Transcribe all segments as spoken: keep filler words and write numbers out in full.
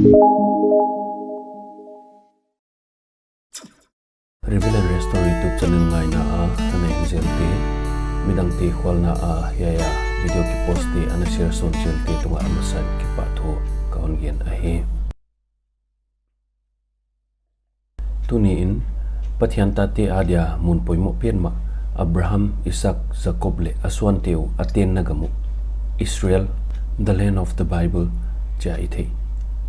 Rebuild and Restore YouTube channel ngaina a na en zelte, midangte khualna a hiai a video kipost te ana share sawn zelte tungah a masa in kipahthu ka hon gen ahi. Tuni in, Pathian tate adia mun poimoh petmah, Abraham, Isaac, Jacob leh a suante uh a tenna gam uh, Israel, the land of the Bible, chia i theih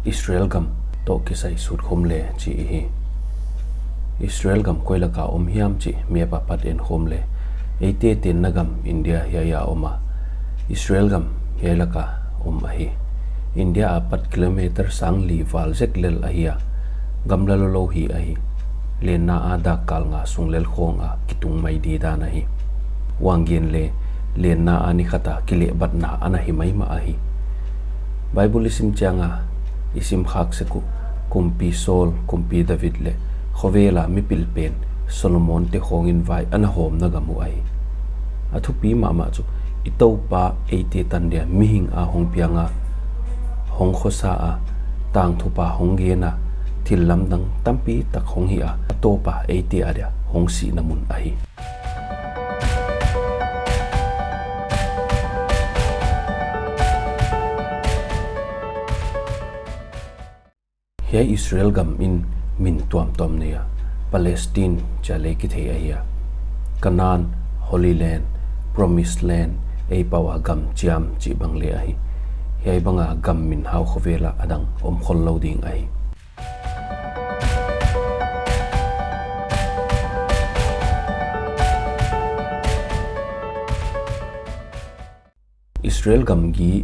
Israel gam toh kisai sut khawm le chi i hi. Israel gam koi laka om hiam chih map a pat en khawm le, eite tenna gam India hiai a om a, Israel gam hiai laka om ahi. India apat kilometer sangli val zek lel ahi a, gamla lolo hi ahi. Lenna a dak kal nga sung lel khawng a kitung mai di dan ahi. Huang gen le, lenna a ni khat a kilehbatna ana hi maimah ahi. Bible i sim chiang a i sim khak sek uh, kumpi Saul, kumpi David leh khovel a mipil pen Solomon te khawng in vai ana hawmna gam uh ahi. A thupi mahmah chu i Toupa eite tan dia mihing a hong piang a, hong khosa a, tangthupha hong gen a, thil lamdang tampi tak hong hih a, a tawp a eite adia hong sihna mun ahi. Hiai Israel gam in min tuamtuam nei a, Palestine chia le kithei ahi a. Canaan, Holy Land, Promised Land, ei pau a gam chiam chih bang le ahi. Hiai bang a gam min hau khovel a adang om khol lou ding ahi. Israel gamgi,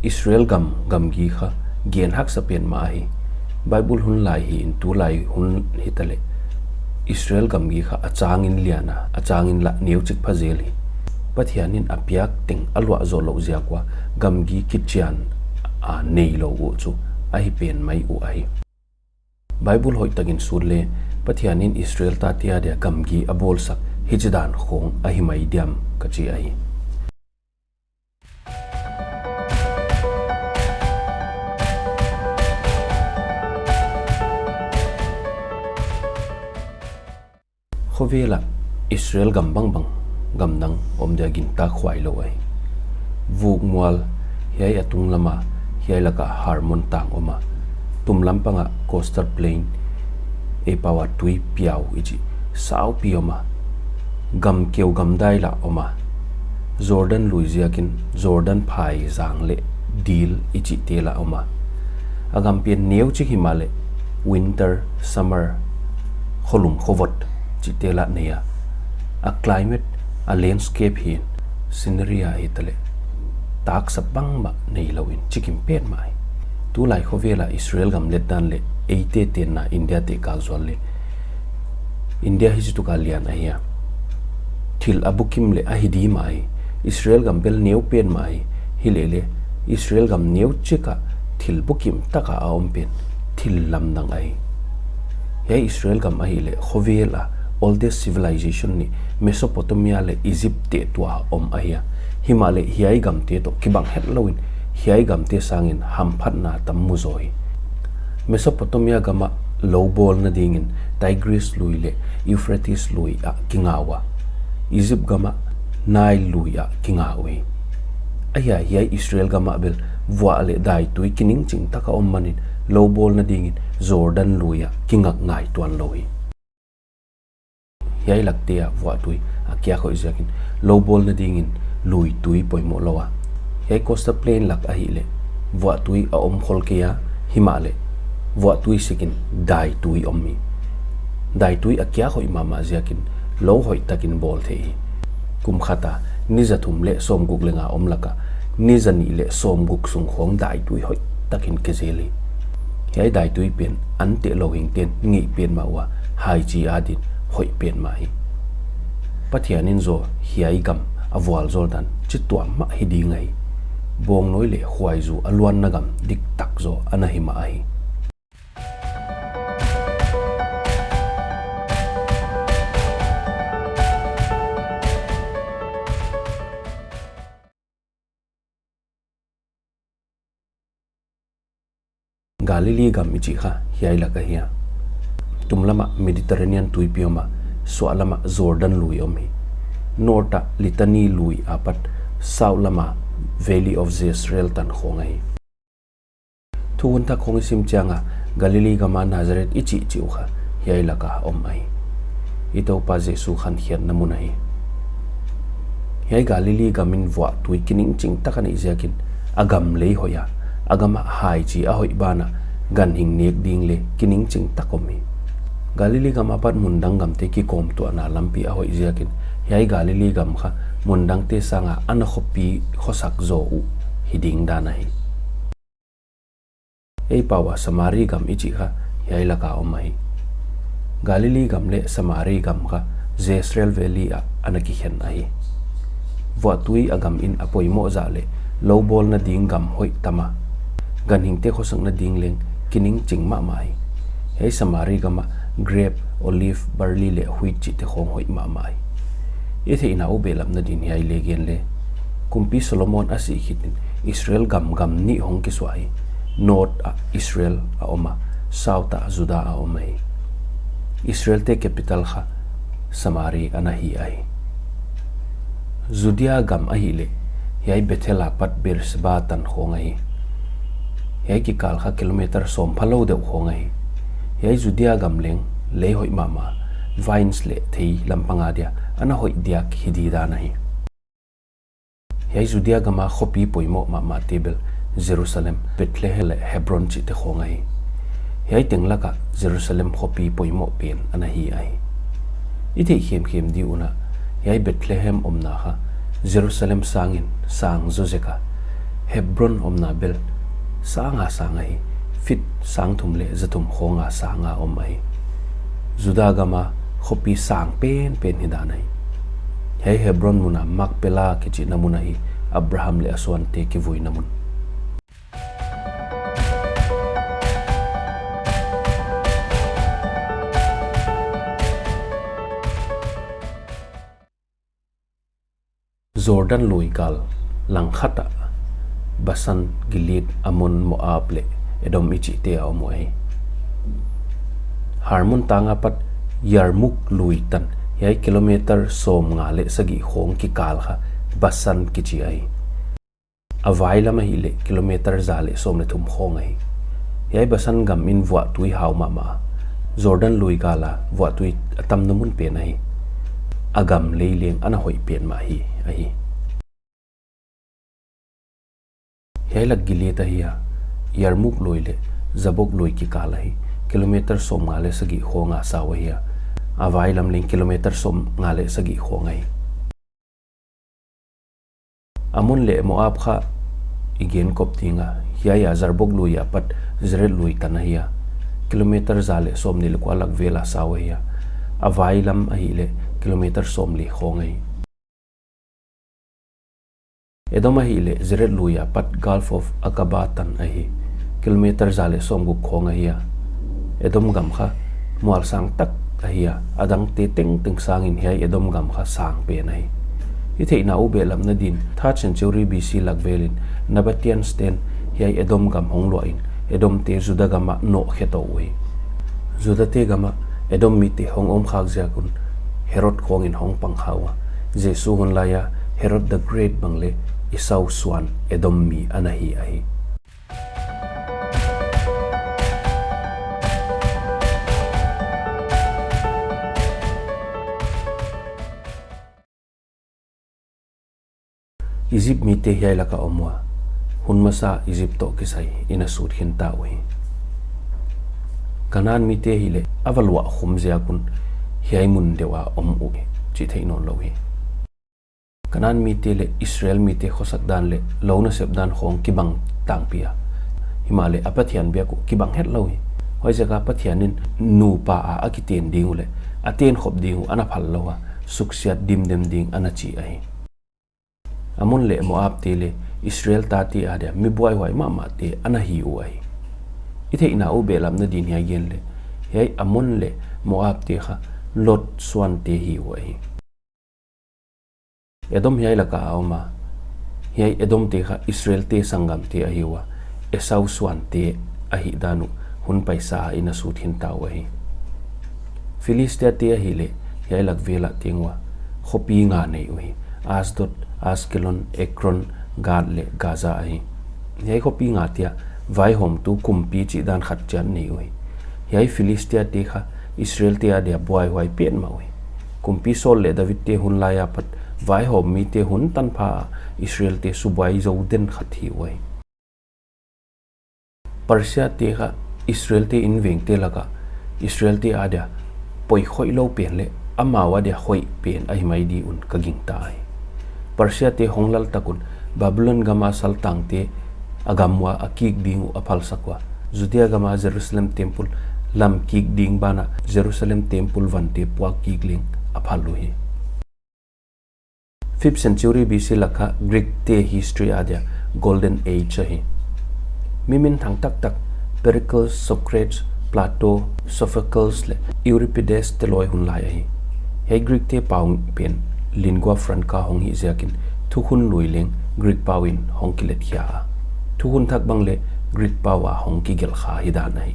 Israel gam gamgi kha gen haksa pen mah ahi. Bible hun lai hi in tulai hun hitaleh, Israel gamgi kha a chang in lian a, a chang in lah neu chik pha zel hi. Pathian in a piak teng a luah zoh louh ziak ua gamgi kichian a neilou uh chu ahi pen mai uh ahi. Bible hoihtak in sut le, Pathian in Israel tate adia gamgi a bawlsak hichidan khawng ahi mai diam ka chi ahi. Khovel ah Israel gam bangbang gam dang om dia gintak huailou ahi. Vukmual hiai a tunglam a, hiai lak ah Hermon tang om a, tumlam pang ah coastal plain, ei pau a Tuipiau i chih saupi om a, gam keu gamdai lah om a, Jordan lui ziakin Jordan phaizang leh dil i chihte lah om a. A gam pen neu chik himahleh winter, summer, kholum khovot chihte lah nei a. A climate, a landscape hi in, scenery a hitaleh, taksa bangmah neilou in chikim petmah hi. Tulai khovel ah Israel gam let dan leh eite tenna India te kal zual le, India hichituk a lian ahi a, thil a bukim leh ahi di mah hi. Israel gam bel neu petmah hi. Hilehleh Israel gam neu chik ah thil bukim tak a a om pen thil lamdang ahi. Hiai Israel gam ahihleh khovel a oldest civilization nih Mesopotamia leh Egypt te tua om ahi a. Himahleh hiai gamte toh kibang hetlou in hiai gamte sangin hamphatna tam mu zaw hi. Mesopotamia gam ah lou bawlna dingin Tigris lui leh Euphrates lui ah kinga ua, Egypt gam ah Nile lui ah kinga uhi. Ahia hiai Israel gam ah bel vuah leh daitui kiningching tak a om manin lou bawlna dingin Jordan lui ah kingak ngai tuanlou hi. Hiai lakte ah vuahtui a kiak hoih ziakin lou bawlna dingin luitui poimoh lou a. Hiai coastal plain lak ahihleh vuahtui a om khol kei a, himahleh vuahtui sikin daitui om hi. Daitui a kiak hoih mahmah ziakin lou hoihtakin bawl theih hi. Kum khat a ni zathum leh sawmguk leh nga om lak ah ni zanih leh sawmguk sung khawng daitui hoihtakin ke zel hi. Hiai daitui pen anteh louhingte'n ngih petmah ua, haichi adin hoih petmah hi. Pathian in zaw hiai gam a vualzawl dan chituam mah hi ding ahi. Bawngnawi leh khuaizu a luanna gam diktak zaw ana hi mah ahi. Galilee gam i chih kha hiai lak ahi a. Tumlam ah Mediterranean tuipi om a, suahlam ah Jordan lui om hi. North ah Litani lui apat, south lam ah Valley of Jezreel tan khawng ahi. Thukhun Thak khawng i sim chiang a, Galilee gam a Nazareth i chih chih uh kha hiai lak a om ahi. I Toupa Jesu khankhiatna mun ahi. Hiai Galilee gam in vuahtui kiningching tak a neih ziakin, a gam lei hoih a, a gam ah haichi a hoih banah, ganhing nek ding leh kiningching tak om hi. Galilee gam apat mundang gamte kikawmtuahna lampi a hoih ziakin, hiai Galilee gam kha mundangte sang a ana khopi khosak zaw uh hi ding dan ahi. Ei pau a Samari gam i chih kha hiai lak a om ahi. Galilee gam leh Samari gam kha Jezreel Valley ah ana kikhen ahi. Vuahtui a gam in a poimoh zah leh lou bawlna ding gam hoih tam a, ganhingte khosakna ding leng kiningching mahmah hi. Hiai Samari gam ah grape, olive, barley leh wheat chihte khawng hoih mahmah hi. I theihna uh behlapna din hiai leng gen le. Kumpi Solomon a sih khit in Israel gam gam nih hong kisuah hi. North ah Israel a om a, south ah Judah a om ahi. Israel te capital kha Samari ana hi ahi. Judea gam ahihleh, hiai Bethel apat Beersheba tan khawng ahi. Hiai kikal kha kilometer sawm phalou deuh khawng ahi. Hiai Judea gam leng lei hoih mahmah, vines leh thei lampang a dia ana hoih diak hi di dan ahi. Hiai Judea gam a khopi poimoh mahmahte bel Jerusalem, Bethlehem leh Hebron chihte khawng ahi. Hiai teng lak ah Jerusalem khopi poimoh pen ana hi ahi. I theih khemkhem di un a, hiai Bethlehem omna kha Jerusalem sangin sang zaw zek a, Hebron omna bel sang a sang ahi, feet sang thum leh za thum khawng a sang a om ahi. Judah gam a khopi sang penpen hi dan ahi. Hiai Hebron mun a Machpelah kichihna mun ahi, Abraham leh a suante kivuina mun. Jordan lui gal langkhat ah Bashan, Gilead, Ammon, Moab leh Edom i chihte a om uh ahi. Hermon tang apat Yarmuk lui tan, hiai kilometer sawmnga leh sagih khawng kikal kha Bashan kichi ahi. A vailam ahihleh kilometer za leh sawm leh thum khawng ahi. Hiai Bashan gam in vuahtui hau mahmah a, Jordan lui gal a vuahtui a tamna mun pen ahi. A gam lei leng ana hoih petmah hi ahi. Hiai lak Gilead ahi a, Yarmuk lui leh Jabok lui kikal ahi. Kilometer sawmnga leh sagih khawng a sau ahi a, a vailam leng kilometer sawmnga leh sagih khawng ahi. Ammon leh Moab kha i gen kop ding a, hiai a Jabok lui apat Zered lui tan ahi a, kilometer za leh sawmnih leh kua lak vel a sau ahi a, a vailam ahihleh kilometer sawmli khawng ahi. Edom ahihleh Zered lui apat Gulf of Aqaba tan ahi, kilometer za leh sawmguk khawng ahi a. Edom gam kha mual sang tak ahi a, a dangte tengteng sangin hiai Edom gam kha sang pen ahi. I theihna uh behlapna din, third century B C lak vel in Nabateans ten hiai Edom gam hong luah in, Edom te Judah gam ah nawhkhe tou uhi. Judah te gam ah Edom mite hong om khak ziak un Herod khawng in hong pang kha ua. Jesu hun lai a Herod the Great bang leh Esau suan Edom mi ana hi ahi. Egypt mite hiai lak a om ua, hun masa Egypt toh kisai in a sut khin ta uhi. Canaan mite ahihleh a va luah khum ziak un hiai mun deuh a om uh chih theih nawn lou hi. Canaan mite leh Israel mite khosak dan leh lou nasep dan khawng kibang tangpi a, himahleh a Pathian biak uh kibang hetlou hi. Huaiziak a Pathian in nupa a a kiten ding uh leh a ten khop ding uh ana phal lou a, suksiat dimdem ding ana chi ahi. Ammon leh Moab te leh Israel tate adia mi buaihuai mahmahte ana hi uh ahi. I theihna uh behlapna din hiai gen leh, hiai Ammon leh Moab te kha Lot suante hi uh ahi. Edom hiai lak a om a, hiai Edom te kha Israel te sanggamte ahi ua, Esau suante ahihdan uh hun paisa in a sut khin ta uh ahi. Philistia te ahihleh hiai lak vel ah teng ua khopi nga nei uhi. Asdod, Askelon, Ekron, Gath leh Gaza ahi. Hiai khopi nga te ah vaihawmtu kumpi chih dan khat chiat nei uhi. Hiai Philistia te kha Israel te adia buaihuai petmah uhi. Kumpi Saul leh David te hun lai apat vaihawm mite hun tanpha ah Israel te subuai zou den khat hi uhi. Persia te kha Israel te inveng te lak ah Israel te adia poi khoih lou pen leh amau adia hoih pen ahi mai di un ka gingta hi. Persia te hong lal tak un Babylon gam a saltang te a gam ua a kik ding uh a phalsak ua, Judea gam a Jerusalem temple lam kik ding banah Jerusalem temple van te puak kik leng a phal uhi. Fifth century B C lak ah Greek te history adia Golden Age ahi. Mi minthang taktak Pericles, Socrates, Plato, Sophocles leh Euripides te lawi hun lai ahi. Hiai Greek te pau pen lingua franca hong hih ziakin thukhun lui leng Greek pau in hong kilet khia a, thukhun thak bang leh Greek pau a hong kigelh kha hi dan ahi.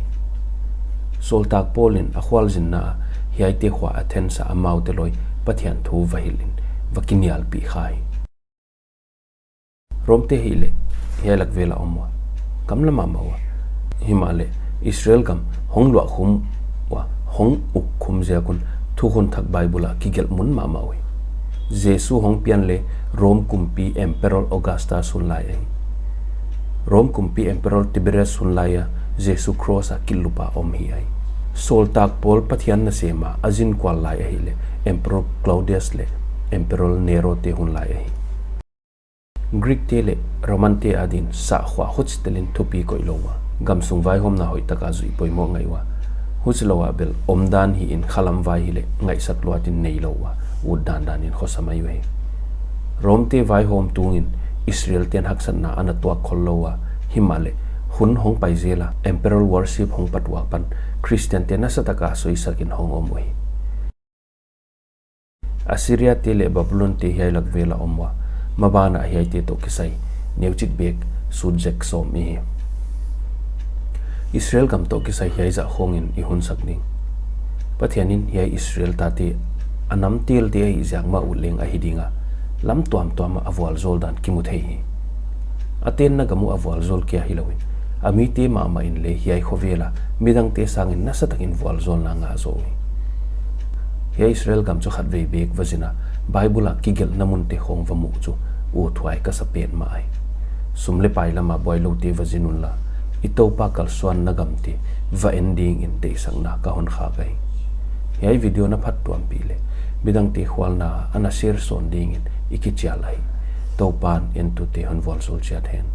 Sawltak Paul in a khualzinna ah hiaite khua Athens ah amaute lawi Pathian thu va hilh in va kinialpih kha hi. Rome te ahihleh hiai lak vel ah om ua, gamla mahmah ua. Himahleh Israel gam hong luah khum ua hong uk khum ziak un thukhun thak Bible ah kigelh mun mahmah uhi. Jesu hong pian leh Rome kumpi Emperor Augustus hun lai ahi. Rome kumpi Emperor Tiberius hun lai a Jesu cross a kilhlup a om hi ahi. Sawltak Paul Pathian nasem a a zin kual lai ahihleh Emperor Claudius leh Emperor Nero te hun lai ahi. Greek te leh Roman te adin sahkhua huchitel in thupi koih lou ua, gamsung vaihawmna hoihtak a zuih poimoh ngai ua, huchilou a bel omdan hi in khalam vai hileh ngaihsak luat in neilou ua, ut dandan in khosa mai uhi. Rome te vaihawm tung in Israel ten haksatna ana tuak khollou ua, himahleh hun hong pai zel a Emperor worship hong pat ua pan Christian te nasatak a soisak in hong om uhi. Assyria te leh Babylon te hiai lak vel ah om ua, maban ah hiaite toh kisai neuchik bek sut zek sawm i hi. Israel gam toh kisai hiai zah khawng in i hunsak ding. Pathian in hiai Israel tate a nam telte ahih ziak mah uh leng ahi ding a, lam tuamtuam ah a vualzawl dan kimu thei hi. A tenna gam uh a vualzawl kia hilou in, a mite mahmah in leng hiai khovel a midangte sang in nasatak in vualzawlna ngah zaw uhi. Hiai Israel gam chu khatvei bek va zin a, Bible a kigelhna munte khawng va muh chu uthuai ka sa petmah hi. Sum leh pai lam a buailoute va zin unla, i Toupa kalsuanna gamte va en ding in deihsakna ka hon khak ahi. Hiai video na phattuampih leh midangte khualna a ana share sawn ding in i kichial ahi. Toupa'n entute hon vualzawl chiat hen.